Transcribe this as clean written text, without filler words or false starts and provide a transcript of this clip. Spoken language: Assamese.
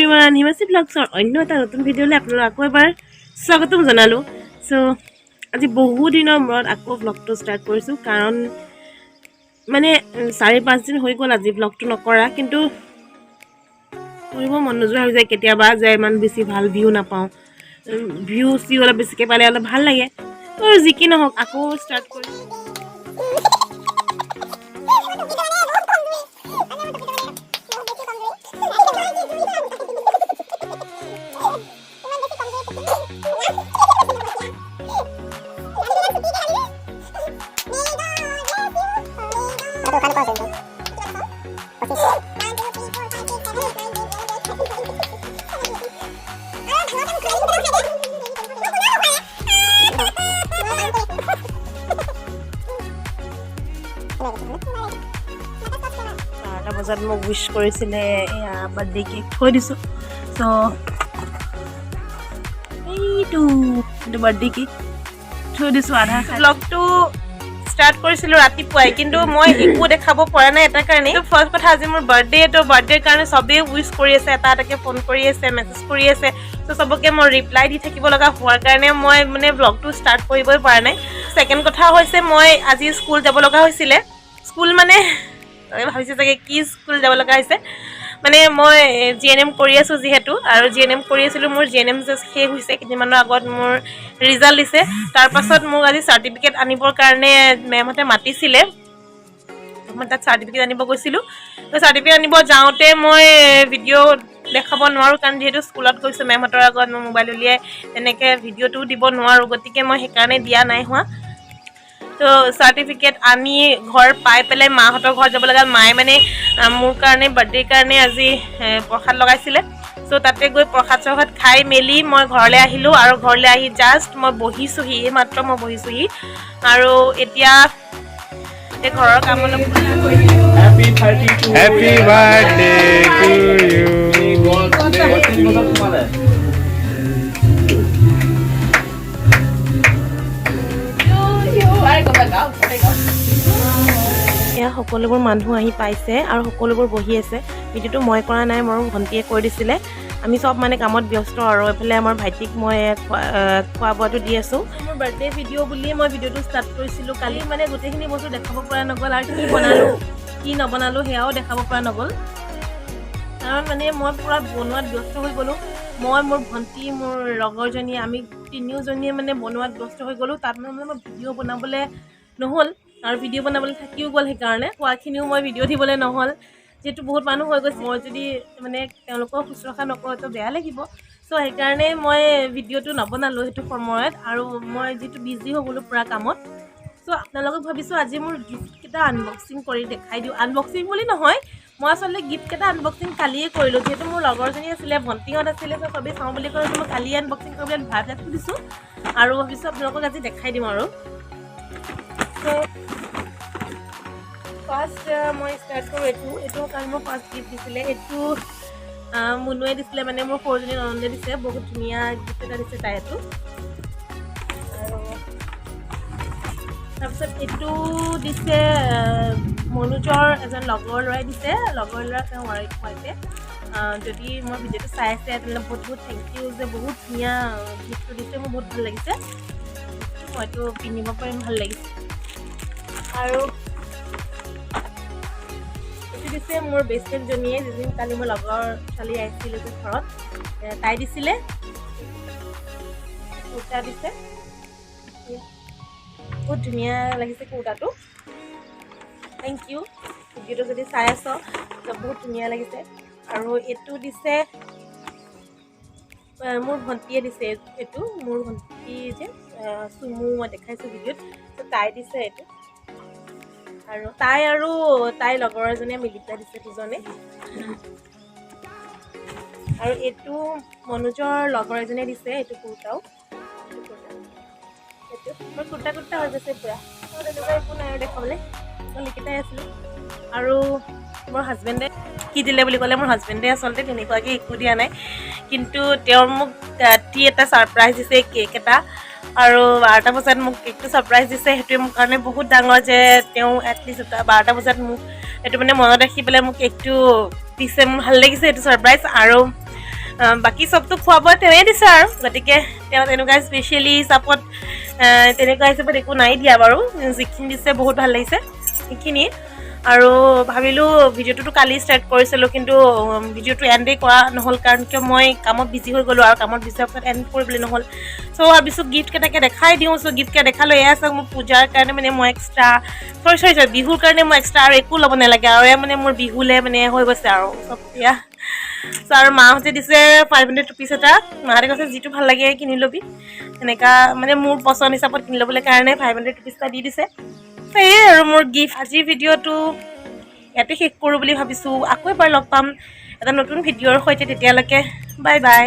এভৰিৱান, হিমাচী ব্লগছৰ অন্য এটা নতুন ভিডিঅ'লৈ আপোনালোক আকৌ এবাৰ স্বাগতম জনালোঁ। চ' আজি বহু দিনৰ মূৰত আকৌ ব্লগটো ষ্টাৰ্ট কৰিছোঁ, কাৰণ মানে 4-5 দিন হৈ গ'ল আজি ব্লগটো নকৰা। কিন্তু কৰিব মন নোযোৱা হৈ যায় কেতিয়াবা যে ইমান বেছি ভাল ভিউ নাপাওঁ। ভিউ চিউ অলপ বেছিকৈ পালে অলপ ভাল লাগে। বাৰু, যি কি নহওক, আকৌ ষ্টাৰ্ট কৰিছোঁ। 12টা বজাত মোক উইচ কৰিছিলে। এয়া বাৰ্থডে কেক থৈ দিছোঁ। চ' এইটো বাৰ্থডে কেক থৈ দিছোঁ আধা। ব্লগটো ষ্টাৰ্ট কৰিছিলোঁ ৰাতিপুৱাই, কিন্তু মই একো দেখাব পৰা নাই এটা কাৰণে। ফাৰ্ষ্ট কথা, আজি মোৰ বাৰ্থডে। ত' বাৰ্থডেৰ কাৰণে চবেই উইচ কৰি আছে, এটা এটাকৈ ফোন কৰি আছে, মেছেজ কৰি আছে। ত' চবকে মই ৰিপ্লাই দি থাকিব লগা হোৱাৰ কাৰণে মই মানে ব্লগটো ষ্টাৰ্ট কৰিবই পৰা নাই। ছেকেণ্ড কথা হৈছে, মই আজি স্কুল যাব লগা হৈছিলে। স্কুল মানে ভাবিছে চাগে কি স্কুল যাব লগা হৈছে। মানে মই জিএনএম কৰি আছোঁ যিহেতু, আৰু জিএনএম কৰি আছিলোঁ, মোৰ জিএনএম জাষ্ট শেষ হৈছে। কেইদিনমানৰ আগত মোৰ ৰিজাল্ট দিছে। তাৰপাছত মোক আজি চাৰ্টিফিকেট আনিবৰ কাৰণে মেমহঁতে মাতিছিলে। মই তাত চাৰ্টিফিকেট আনিব গৈছিলোঁ। তো চাৰ্টিফিকেট আনিব যাওঁতে মই ভিডিঅ' দেখাব নোৱাৰোঁ, কাৰণ যিহেতু স্কুলত গৈছোঁ, মেমহঁতৰ আগত মই মোবাইল উলিয়াই তেনেকৈ ভিডিঅ'টোও দিব নোৱাৰোঁ। গতিকে মই সেইকাৰণে দিয়া নাই হোৱা। তো চাৰ্টিফিকেট আনি ঘৰ পাই পেলাই মাহঁতৰ ঘৰত যাব লগা। মায়ে মানে মোৰ কাৰণে, বাৰ্থডেৰ কাৰণে আজি প্ৰসাদ লগাইছিলে। চ' তাতে গৈ প্ৰসাদ চসাদ খাই মেলি মই ঘৰলৈ আহিলোঁ আৰু ঘৰলৈ আহি জাষ্ট মই বহিছোঁহি, এই মাত্ৰ মই বহিছোঁহি। আৰু এতিয়া এই ঘৰৰ কাম অলপ Happy 32. Happy birthday to you. May God bless you. এয়া সকলোবোৰ মানুহ আহি পাইছে আৰু সকলোবোৰ বহি আছে। ভিডিঅ'টো মই কৰা নাই, মোৰ ভণ্টিয়ে কৰি দিছিলে। আমি চব মানে কামত ব্যস্ত আৰু এইফালে আমাৰ ভাইটিক মই খোৱা বোৱাটো দি আছোঁ। মোৰ বাৰ্থডে ভিডিঅ' বুলিয়ে মই ভিডিঅ'টো ষ্টাৰ্ট কৰিছিলোঁ কালি। মানে গোটেইখিনি বস্তু দেখাব পৰা নগ'ল আৰু কি বনালোঁ, কি নবনালোঁ সেয়াও দেখাব পৰা নগ'ল, কাৰণ মানে মই পূৰা বনোৱাত ব্যস্ত হৈ গ'লোঁ। মই, মোৰ ভণ্টি, মোৰ লগৰজনী, আমি তিনিওজনীয়ে মানে বনোৱাত ব্যস্ত হৈ গ'লোঁ। তাত মানে মই ভিডিঅ' বনাবলৈ নহ'ল আৰু ভিডিঅ' বনাবলৈ থাকিও গ'ল। সেইকাৰণে খোৱাখিনিও মই ভিডিঅ' দিবলৈ নহ'ল, যিহেতু বহুত মানুহ হৈ গৈছে। মই যদি মানে তেওঁলোকক শুশ্ৰূষা নকৰোঁ তো বেয়া লাগিব। চ' সেইকাৰণে মই ভিডিঅ'টো নবনালোঁ সেইটো সময়ত আৰু মই যিটো বিজি হৈ গ'লোঁ পূৰা কামত। চ' আপোনালোকক ভাবিছোঁ আজি মোৰ গিফ্টকেইটা আনবক্সিং কৰি দেখাই দিওঁ। আনবক্সিং বুলি নহয়, মই আচলতে গিফ্টকেইটা আনবক্সিং কালিয়ে কৰিলোঁ। যিহেতু মোৰ লগৰজনী আছিলে, ভণ্টিহঁত আছিলে, চ' চবেই চাওঁ বুলি ক'লে মই কালিয়ে আনবক্সিং কৰিবলৈ ভাবি পেলাই থৈ দিছোঁ আৰু ভাবিছোঁ আপোনালোকক আজি দেখাই দিম। আৰু চ' ফাৰ্ষ্ট মই ষ্টাৰ্ট কৰোঁ এইটো। এইটো কাৰণ মোক ফাৰ্ষ্ট গিফ্ট দিছিলে, এইটো মুনুৱে দিছিলে, মানে মোৰ সৰুজনী ননন্দে দিছে। বহুত ধুনীয়া গিফ্ট এটা দিছে তাই এইটো। আৰু তাৰপিছত এইটো দিছে মনোজৰ এজন লগৰ ল'ৰাই দিছে, লগৰ ল'ৰা, তেওঁৰ ৱাইফে। যদি মোৰ ভিডিঅ'টো চাই আছে, তেনেহ'লে বহুত বহুত thank U যে বহুত ধুনীয়া গিফ্টটো দিছে। মোৰ বহুত ভাল লাগিছে, মইতো পিন্ধিব পাৰিম, ভাল লাগিছে। আৰু এইটো দিছে মোৰ বেষ্ট ফ্ৰেণ্ডজনীয়ে, যিজনী কালি মোৰ লগৰ ছোৱালী আহিছিলে যে ঘৰত, তাই দিছিলে। কুৰ্তা দিছে, বহুত ধুনীয়া লাগিছে কুৰ্তাটো। Thank U, ভিডিঅ'টো যদি চাই আছ, তো বহুত ধুনীয়া লাগিছে। আৰু এইটো দিছে মোৰ ভণ্টিয়ে দিছে এইটো। মোৰ ভণ্টি যে চুমু, মই দেখাইছোঁ ভিডিঅ'ত, তো তাই দিছে এইটো। আৰু তাই আৰু তাইৰ লগৰ এজনীয়ে মিলি পেলাই দিছে দুজনে। আৰু এইটো মনোজৰ লগৰ এজনীয়ে দিছে, এইটো কুৰ্তাও। এইটো কুৰ্তা, এইটো মোৰ কুৰ্তা কুৰ্তা হৈ গৈছে পূৰা। আৰু তেনেকুৱা একো নাই আৰু দেখাবলৈ, অকল এইকেইটাই আছিলে। আৰু মোৰ হাজবেণ্ডে কি দিলে বুলি ক'লে, মোৰ হাজবেণ্ডে আচলতে তেনেকুৱাকৈ একো দিয়া নাই, কিন্তু তেওঁ মোক ৰাতি এটা ছাৰপ্ৰাইজ দিছে, কেক এটা। আৰু 12টা বজাত মোক কেকটো ছাৰপ্ৰাইজ দিছে। সেইটোৱে মোৰ কাৰণে বহুত ডাঙৰ যে তেওঁ এটলিষ্ট এটা 12টা বজাত মোক এইটো মানে মনত ৰাখি পেলাই মোক কেকটো দিছে। মোৰ ভাল লাগিছে এইটো ছাৰপ্ৰাইজ। আৰু বাকী চবটো খোৱা বোৱা তেওঁৱে দিছে আৰু গতিকে তেওঁ তেনেকুৱা স্পেচিয়েলি হিচাপত, তেনেকুৱা হিচাপত একো নাই দিয়া বাৰু। যিখিনি দিছে বহুত ভাল লাগিছে সেইখিনিয়ে। আৰু ভাবিলোঁ, ভিডিঅ'টোতো কালি ষ্টাৰ্ট কৰিছিলোঁ, কিন্তু ভিডিঅ'টো এণ্ডেই কৰা নহ'ল, কাৰণ কিয় মই কামত বিজি হৈ গ'লোঁ আৰু কামত বিজি হোৱাৰ পিছত এণ্ড কৰিবলৈ নহ'ল। চ' ভাবিছোঁ গিফ্টকেইটাকে দেখাই দিওঁ। চ' গিফ্টকেইটা দেখালোঁ। এয়া চাওক, মোৰ পূজাৰ কাৰণে মানে মই এক্সট্ৰা, চৰি চৰি চৰি, বিহুৰ কাৰণে মই এক্সট্ৰা আৰু একো ল'ব নালাগে আৰু এয়া মানে মোৰ বিহুলে মানে হৈ গৈছে আৰু চব এয়া। চ' আৰু মাহঁতে দিছে 500 ৰুপিজ এটা। মাহঁতে কৈছে, যিটো ভাল লাগে কিনি ল'বি, এনেকুৱা মানে মোৰ পচন্দ হিচাপত কিনি ল'বলৈ কাৰণে 500 ৰুপিজ এটা দি দিছে। সেয়ে আৰু মোৰ গিফ্ট। আজিৰ ভিডিঅ'টো ইয়াতে শেষ কৰোঁ বুলি ভাবিছোঁ। আকৌ এবাৰ লগ পাম এটা নতুন ভিডিঅ'ৰ সৈতে। তেতিয়ালৈকে বাই বাই।